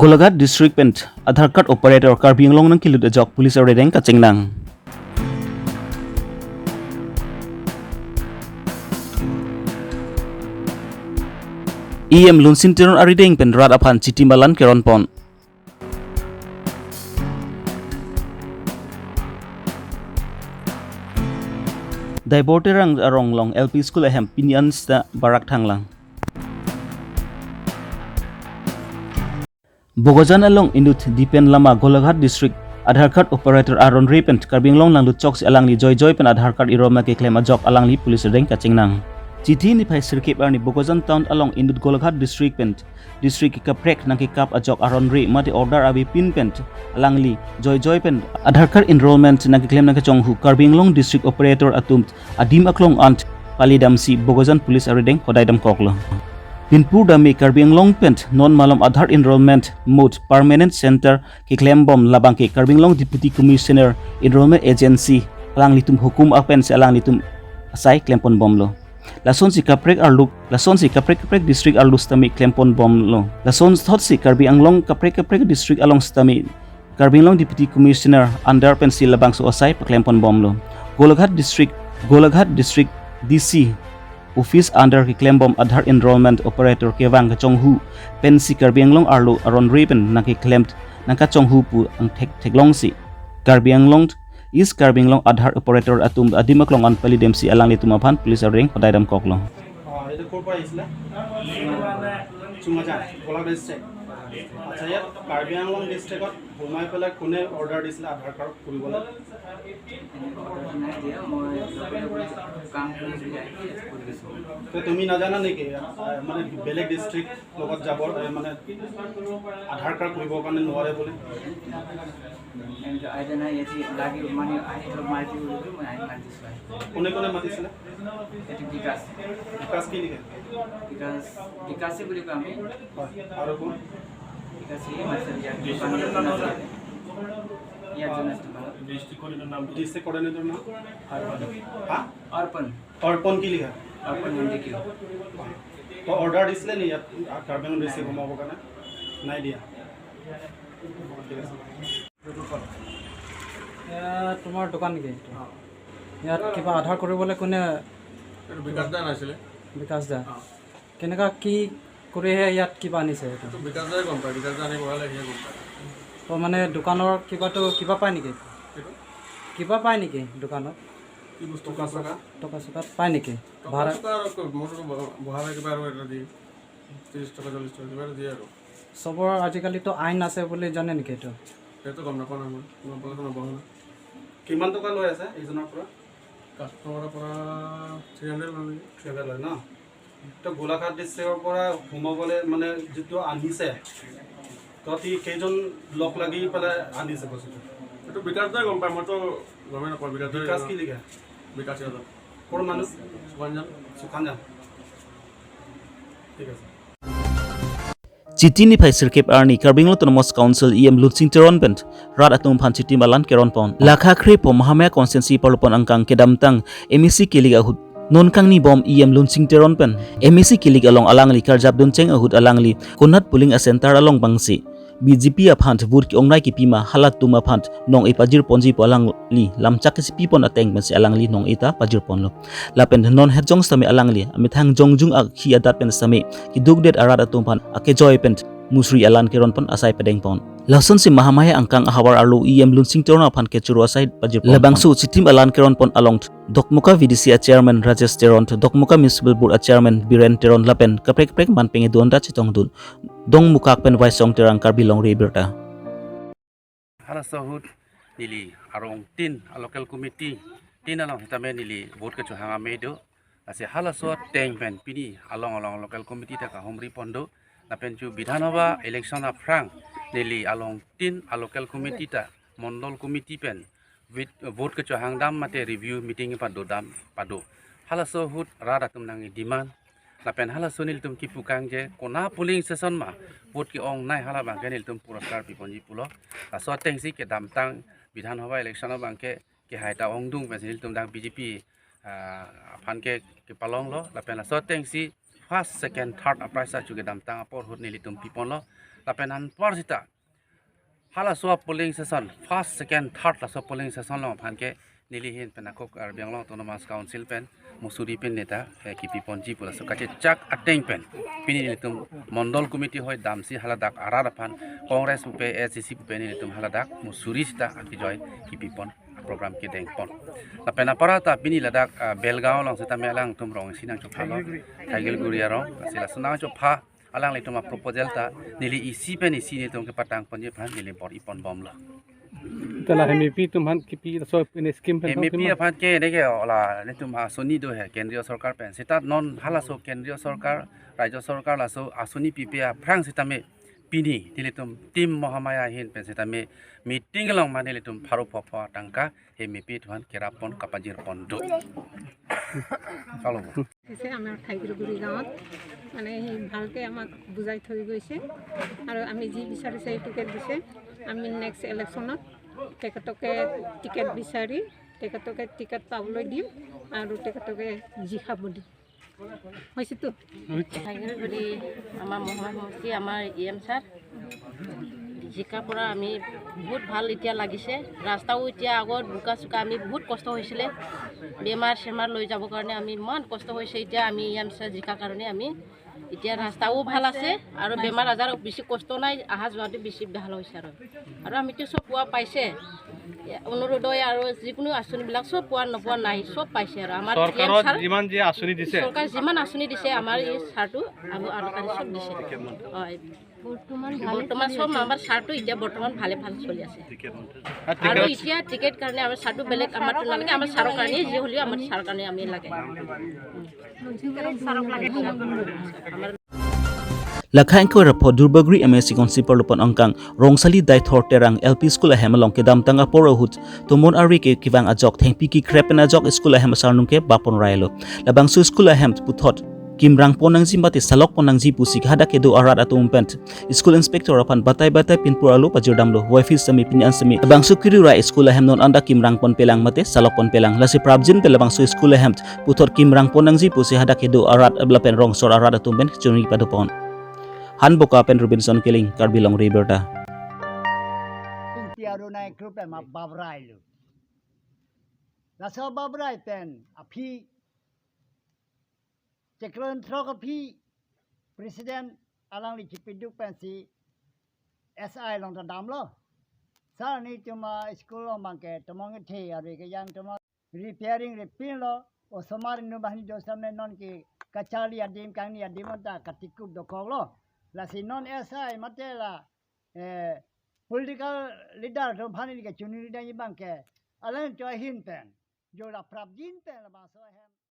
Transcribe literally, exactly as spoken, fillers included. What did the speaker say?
Golaghat District pen Aadhaar Card Operator Karbi Anglong nangkelut ajok Police arideng kachingnang. E M Lunsing Teron arideng pen rat aphan chitim alan keron pon. Daiborterang arong along L P School ahem pini an sita barak thanglang. Bokajan along inut Dipen Lama, Golaghat District Aadhaar Card Operator aron-re pen Karbi Anglong nanglut chok si alangli joijoi pen Aadhaar Card enrollment keklem ajok alangli Police arideng kachingnang. Chithi niphai sirkep arni Bokajan Town along inut Golaghat District pen district kaprek nangkekap ajok aron-re mate order avepin pen alangli joijoi pen Aadhaar Card enrollment nangkeklem nangkachonghu Karbi Anglong District Operator atum adim aklong an palidamsi Bokajan Police arideng hodai damkoklo. Pinpur dame Karbi Anglong pen non malom Aadhaar Enrollment Mode Permanent Center keklembom labangke Karbi Anglong Deputy Commissioner Enrollment Agency alanglitum hukum apensi alanglitum asai klemponbomlo. Lasonsi kaprek arlo, lasonsi kaprek kaprek district arlo sitame klemponbomlo. Lason thotsi Karbi Anglong kaprek kaprek district along sitame Karbi Anglong Deputy Commissioner under pensi labangso asai paklempon bomlo. Golaghat District, Golaghat District D C Office under keklem bom Aadhaar Enrollment Operator kevang kachonghu pensi Karbi Anglong arlo aron-re pen nangkeklem nangkachonghu pu angthek theklongsi Karbi Anglong, East Karbi Anglong Aadhaar Operator atum adim aklong an palidamsi alanglitum aphan Police arideng hodai damkoklo. অ, এইটো ক'ৰ পৰা আহিছিলে? চুঙাজান, গোলাঘাট ডিষ্ট্ৰিক্ট। আচ্ছা, ইয়াত কাৰ্বি আংলং ডিষ্ট্ৰিক্টত সোমাই পেলাই কোনে অৰ্ডাৰ দিছিলে আধাৰ কাৰ্ড খুলিবলৈ? এনেকুৱা অৰ্ডাৰ নাই দিয়া, মই লগতে কাম কৰি পেলাই আহি ইয়াত কৰি দিছোঁ। তে তুমি নাজানা নেকি, আহ, মানে বেলেগ ডিষ্ট্ৰিক্ট লগত যাব, আহ, মানে আধাৰ কাৰ্ড কৰিবৰ কাৰণে নোৱাৰে বুলি? এনেকুৱা আইডিয়া নাই, ইয়াতে লাগি মানে আহি অলপ মাৰি দিব বুলি মই আহি মাৰি দিছোঁ আহি। কোনে কোনে মাতিছিলে? এইটো বিকাশ। বিকাশ কি লিখে? বিকাশ, বিকাশে বুলি কয় আমি। হয়, আৰু কোন? বিকাশে মাতিছে ইয়াত দোকান আছে। ইয়াত জন আছে দোকানত। ডিষ্ট্ৰিক্ট কৰ্ডিনেটৰ নাম? ডিষ্ট্ৰিক্ট কৰ্ডিনেটৰ নাম? অৰ্পণ। হা? অৰ্পণ। অৰ্পণ কি লিখা? অৰ্পণ এম ডি কিউ। তো অৰ্ডাৰ দিছিলে নি ইয়াত কাৰ্বি আংলং ডিষ্ট্ৰিক্ট সোমাবৰ কাৰণে? নাই দিয়া। ঠিক আছে। এয়া তোমাৰ দোকান নেকি এইটো? ইয়াত কিবা আধাৰ কৰিবলৈ কোনে? এইটো বিকাশ দা আছিলে। বিকাশ দা। অ। কেনেকা কি কৰিহে ইয়াত কিবা আনিছে এইটো? এইটো বিকাশ দাই গম পায়, বিকাশ দা আনি বহালে সিয়ে গম পায়। তো মানে দোকানৰ কিবাটো কিবা পায় নেকি? এইটো? কিবা পায় নেকি দোকানত? কি বস্তু? টকা চকা? টকা চকা পায় নেকি? টকা ভাড়া? চকা আৰু ক-, মোৰতো ব-, বহালে কিবা আৰু এটা দিয়ে। ত্ৰিশ টকা, চল্লিশ টকা কিবা এটা দিয়ে আৰু। চবৰ আজিকালিতো আইন আছে বুলি জানে নেকি এইটো? সেইটো গম নাপাওঁ নহয় মই। গম পালেতো নবহো না। কিমান টকা লৈ আছে এইজনৰ পৰা? কাষ্টমাৰৰ পৰা থ্ৰী হাণ্ড্ৰেড লয় নেকি? থ্ৰী হাণ্ড্ৰেড লয় ন? তো গোলাঘাট ডিষ্ট্ৰিক্টৰ পৰা সোমাবলৈ মানে যিটো আনিছে, তো সি কেইজন লগ লাগি পেলাই আনিছে বস্তুটো? এইটো বিকাশ দাই গম পায়, মইতো গমেই নাপাওঁ। বিকাশ দাই বিকাশ কি লিখে? বিকাশ যাদৱ। ক'ৰ মানুহ? সুকাঞ্জন। সুকাঞ্জন। ঠিক আছে। Chiti niphai sirkep arni Karbi Anglong Autonomous Council E M Lunsing Teron pen rat atum aphan chitim alan keron pon. Lakha kre po Mahamaya constituency parlopon angkang kedamtang M A C kilik ahut non kangni bom E M Lunsing Teron pen M A C kilik along alangli karjap duncheng ahut alangli konat polling a-center along bangsi B J P aphan vote ke-ongnai kepima halatum aphan nong-e pajir ponji pu alangli lamchak kesipi pon ateng pensi alangli nong-e ta pajir ponlo. Lapen non hetjong sitame alangli amethang jongjung akhi adat pen sitame keduk det arat atum aphan akejoi pen musri alan keron pon asai padeng pon. Lasonsi Mahamaya angkang ahavar arlo E M Lunsing Teron aphan kechoro asai pajir pon. Labangso chitim alan keron pon along Dokmoka V D C a-chairman Rajesh Teron, Dokmoka Municipal Board a-chairman Biren Teron lapen kaprek kaprek man pengedun ta chetongdun. Dongmukak pen Waisong Terang, Karbi Longri Abirta. Halaso ahut neli arong tin a-local committee tin along sitame neli vote kechohang amei do. Lasi halaso ateng pen pini along along local committee ta kahumri pon do. Lapen chu Bidhan Sabha election aphrang neli along tin a-local committee ta mondol committee pen vit-, vote kechohang dam mate review meeting pado dam pado. Halaso ahut rat atum nang demand. Lapen halaso nelitum kipu kangje kona polling station ma vote ke-ongnai hala abangke nelitum puraskar piponji pulo. Laso atengsi kedamtang Bidhan Sabha election abangke kehai ta ongdung pensi nelitum dak B J P, ah, aphan ke kepalonglo. Lapen laso atengsi first, second, third a-prize ta chu kedamtang apor ahut nelitum piponlo. Lapen anpar sita halaso polling station, first, second, third laso polling station along aphan ke neli ahin pen ako Karbi Anglong Autonomous Council pen Mussoorie pen neta, eh, kipi ponji pu laso kachechak ateng pen pini nelitum Mondol Committee hoi damsi haladak arat aphan Congress pupe, A C C pupe nelitum haladak Mussoorie sita akejoi kipi pon, program kedeng pon. Lapen anpar ta pini ladak, ah, Belgaon along sitame alangtum rong isi nangchophalo, Thaigilguri arong, lasi laso nangchopha alanglitum a-proposal ta neli isi pen isi nelitum kepatang ponji aphan neli bor-i pon bomlo. Tala M A P atum aphan kipi laso pini scheme pen M A P atum aphan ke neke ola nelitum asoni do he kendriya sorkar pen. Sita non halaso kendriya sorkar, rajya sorkar laso asoni pipe aphrang sitame pini nelitum Team Mahamaya ahin pen sitame meeting along mane nelitum pharo pho pho tangka M A P atum aphan kerap pon kapajir pon do. Kalo. পিছে আমাৰ ঠাইগুৰি গাঁৱত মানে সি ভালকৈ আমাক বুজাই থৈ গৈছে আৰু আমি যি বিচাৰিছে এই টিকেট দিছে। আমি নেক্সট ইলেকশ্যনত তেখেতকে টিকেট বিচাৰি তেখেতকে টিকেট পাবলৈ দিম আৰু তেখেতকে জিকাব দিম। হৈছেতো? ঠাইগুৰি আমাৰ মহা সমষ্টি আমাৰ ই এম ছাৰ জিকাৰ পৰা আমি বহুত ভাল এতিয়া লাগিছে। ৰাস্তাও এতিয়া আগত বোকা চোকা আমি বহুত কষ্ট হৈছিলে, বেমাৰ চেমাৰ লৈ যাবৰ কাৰণে আমি ইমান কষ্ট হৈছে। এতিয়া আমি ই এম ছাৰ জিকাৰ কাৰণে আমি এতিয়া ৰাস্তাও ভাল আছে আৰু বেমাৰ আজাৰ বেছি কষ্ট নাই, অহা যোৱাটো বেছি ভাল হৈছে আৰু আৰু আমিতো চব পোৱা পাইছে। অৰুণোদয় আৰু যিকোনো আঁচনিবিলাক চব পোৱা নোপোৱা নাই, চব পাইছে আৰু আমাৰ চৰকাৰত ই এম ছাৰ যিমান যি আঁচনি দিছে। চৰকাৰে যিমান আঁচনি দিছে আমাৰ এই ছাৰটো আৰু আলকালি চব দিছে। হয়। বৰ্তমান ভালে বৰ্তমান চলি চব আছে। আমাৰ ছাৰটো এতিয়া বৰ্তমান ভালে ভালে চলি আছে। আৰু আৰু টিকেট এতিয়া টিকেট কাৰণে আমাৰ ছাৰটো বেলেগ আমাৰতো নালাগে, আমাৰ ছাৰৰ কাৰণে যি হ'লেও আমাৰ ছাৰৰ কাৰণে আমি লাগে। আমাৰ Lakha ingkoi ra pho Duarbagori M A C constituency arlo pen angkang Rongsali Daithor Terang L P School ahem along kedamtang apor ahut tomon ari ke kevang ajok thengpi kekrep pen ajok school ahem asarnung ke bapon railo. Labangso school ahem puthot kimrang pon nangji mate salok pon nangji pusi hadak kedo arat atum pen school inspector aphan batai batai pinpur alo pajir damlo. Voiphit sitame pini an sitame labangso kiri ra school ahem non anta kimrang ponpelang mate salok ponpelang. Lasi prapjin pen labangso school ahem puthot kimrang pon nangji pusi hadak kedo arat lapen rongsor arat atum pen chunri padopon. Hanboka pen Robinson Killing, Karbi Longri Abirta. Pingpi arunai group ema babrai lo. Laso babrai pen aphi chiklo throk aphi president alangli chipiduk pensi S I along ta damlo. Sir, netum a-school along abangke tomong kethe ari kejang tomong repairing repin lo, osomar inut banghini do sitame non ke kacharli adim kangni adim anta katikup dokoklo. Lasi non S I mate la, eh, political leader atum aphan neli kachini nangji abangke alangtum ahin pen, jo la prapjin pen labangso ahem